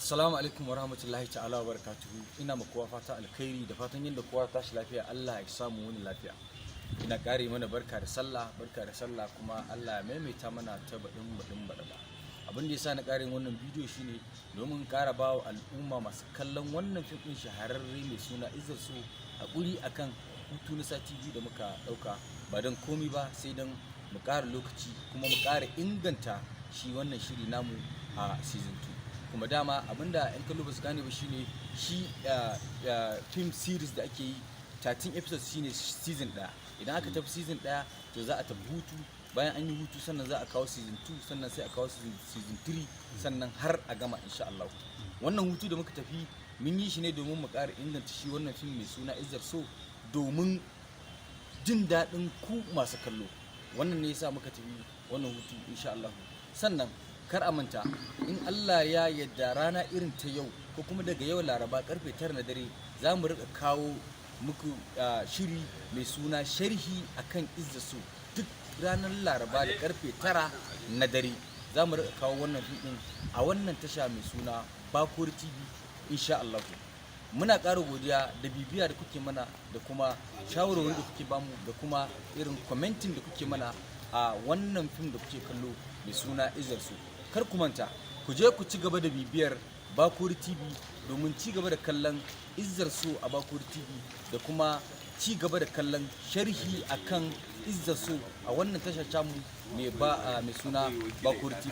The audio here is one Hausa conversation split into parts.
Assalamu alaikum wa rahmatullahi ta'ala wa barakatuhu. Ina ma kowa fata alkhairi da fatan yadda kowa tashi lafiya, Allah ya samu wani lafiya. Ina kare mana barka da sallah, barka da sallah, kuma Allah ya maimaita mana ta baɗin baɗin baɗaɗa. Abin da yasa na ƙara yin wannan bidiyo shine domin ƙara ba wa al'umma masu kallon wannan fim ɗin shahararre mai suna Izzar So haƙuri akan hutu na sati 2 da muka ɗauka, ba don komi ba sai don mu ƙara lokaci kuma mu ƙara inganta shi wannan shiri namu a season 2. Kuma dama abinda 'yan kallo ba su gane ba shine shi film series da ake yi, 13 episodes shine season ɗaya. Idan aka tafi season ɗaya, to za a tafi hutu. Bayan an yi hutu, sannan za a kawo season 2, sannan sai a kawo season 3, sannan har a gama insha Allah. Wannan hutu da muka tafi, mun yi shi ne domin mu ƙara inganta shi wannan film mai suna Izzar So, domin jin daɗin ku masu kallo. Wannan ne yasa muka tafi wannan hutu insha Allah. Sannan kar a manta, in Allah ya yarda, rana irin ta yau ko kuma daga yau Laraba karfe 9 na dare, za mu rika kawo muku shiri mai suna sharhi akan Izzar So. Duk ranar Laraba da karfe 9 na dare za mu rika kawo wannan fim din a wannan tasha mai suna Bakori TV insha Allah. Muna ƙara godiya da bibiya da kuke mana, da kuma shawarwari da kuke bamu, da kuma irin commenting da kuke mana a wannan fim da kuke kallo mai suna Izzar So. Kar ku manta, ku je ku ci gaba da bibiyar Bakori TV domin ci gaba da kallon Izzar So a Bakori TV, da kuma ci gaba da kallon sharhi akan Izzar So a wannan tashar tamu mai suna Bakori TV.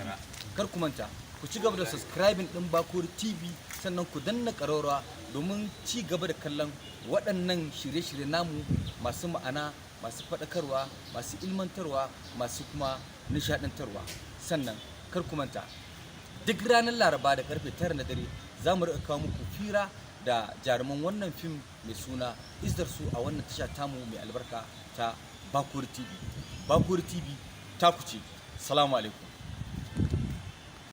Kar ku manta, ku ci gaba da subscribing din Bakori TV, sannan ku danna ƙararrawa domin ci gaba da kallon waɗannan shirye-shirye namu masu ma'ana, masu faɗakarwa, masu ilmantarwa, masu kuma nishaɗantarwa. Sannan kar ku manta, duk ranar Laraba da karfe 9 na dare za mu riƙa kawo muku fira da jaruman wannan fim mai suna Izzar So a wannan tasha tamu mai albarka ta Bakori TV. Bakori TV ta ku ce. Salamu alaikum.